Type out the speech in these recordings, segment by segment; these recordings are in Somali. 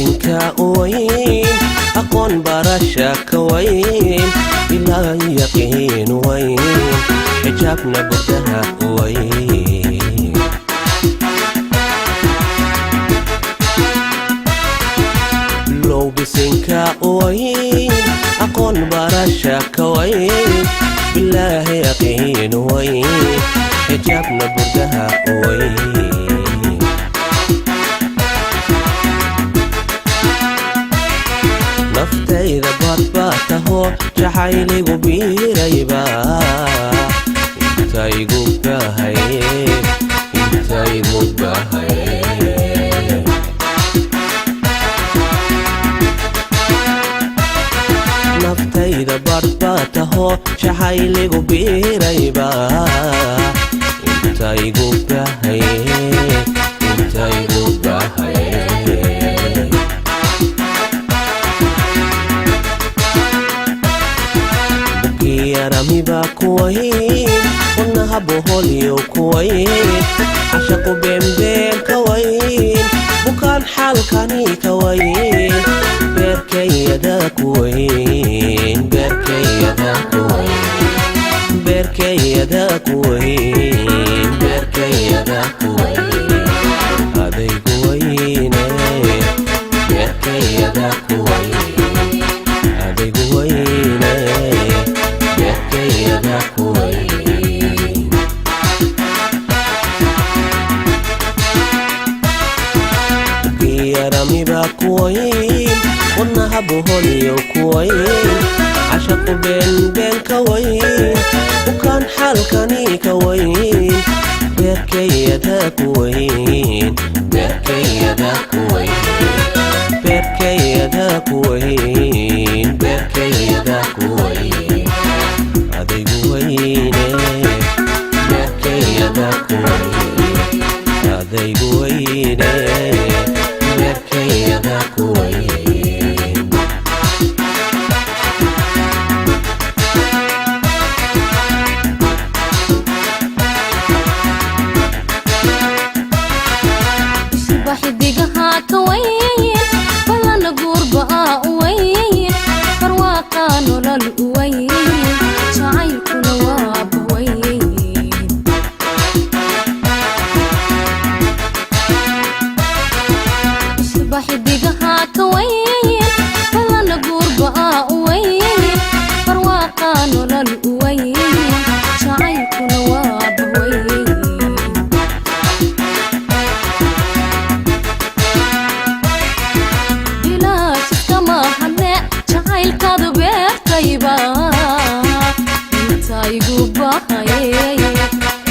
Bisinka wayn, aqoon barasha ka wayn, ilaa yaqiin wayn, xijaabna burdaha wayn. Low bisinka wayn, aqoon barasha ka wayn, bilaahi yaqiin wayn, xijaabna burdaha wayn. Naftayda badbaa taho, jacayligu biirayba intaygu bahaye, intaygu bahaye. Naftayda badbaa taho, jacayligu biirayba intaygu bahaye, intaygu bahaye. Yaramiba kuwayn, wadnaha boholyo kuwayn, cashaqu beenbeen ka wayn, bukaan xaalkani ka wayn, beerkayada kuwayn, beerkayada kuwayn, beerkayada kuwayn, beerkayada kuwayn, adaygu wayne, beerkayada kuwayn, adaygu wayne, beerkayada kuwayn. Yaramiba kuwayn, wadnaha boholyo kuwayn, cashaqu beenbeen ka wayn, bukaan xaalkani ka wayn, beerkayada kuwayn, beerkayada kuwayn, beerkayada kuwayn, beerkayada kuwayn, adaygu wayne, beerkayada kuwayn, adaygu wayne, beerkayada kuwayn. Isba xidigaha ka wayn, balana guurba u wayn, barwaaqa nolol u wayn, jacaylkuna waaba wayn. Isba xidigaha ka wayn, balana guurba u wayn, barwaaqa nolol u wayn, jacaylkuna waaba wayn. Bilaash iskama hadle jacaylkaadu beertayba intaygu bahaye,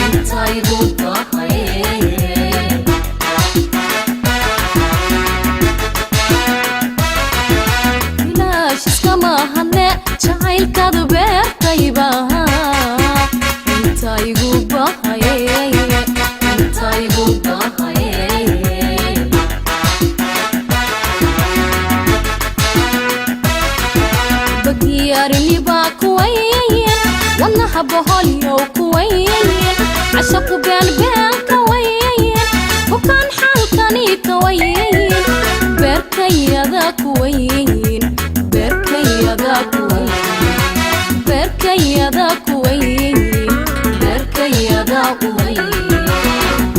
intaygu bahaye. Bilaash iskama hadle jacaylkaadu beertayba intaygu bahaye, intaygu bahaye. Bagiyaarinibaa kuwayn, wadnaha boholyow kuwayn, cashaqu beenbeen ka wayn, bukaan xaalkani ka wayn, beerkayada kuwayn, beerkayada kuwayn, beerkayada kuwayn, beerkayada kuwayn,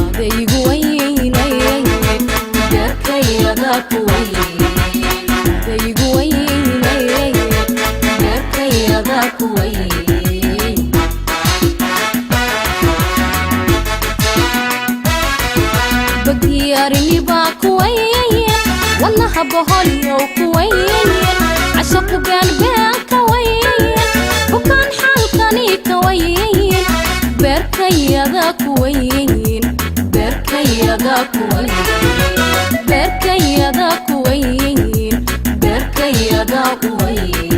adaygu waynay, beerkayada kuwayn, adaygu waynay, beerkayada kuwayn. Bagiyaarinibaa kuwayn, wadnaha boholyow kuwayn, cashaqu beenbeen ka wayn, bukaan xaalkani ka wayn, beerkayada kuwayn, beerkayada kuwayn, beerkayada kuwayn, beerkayada kuwayn.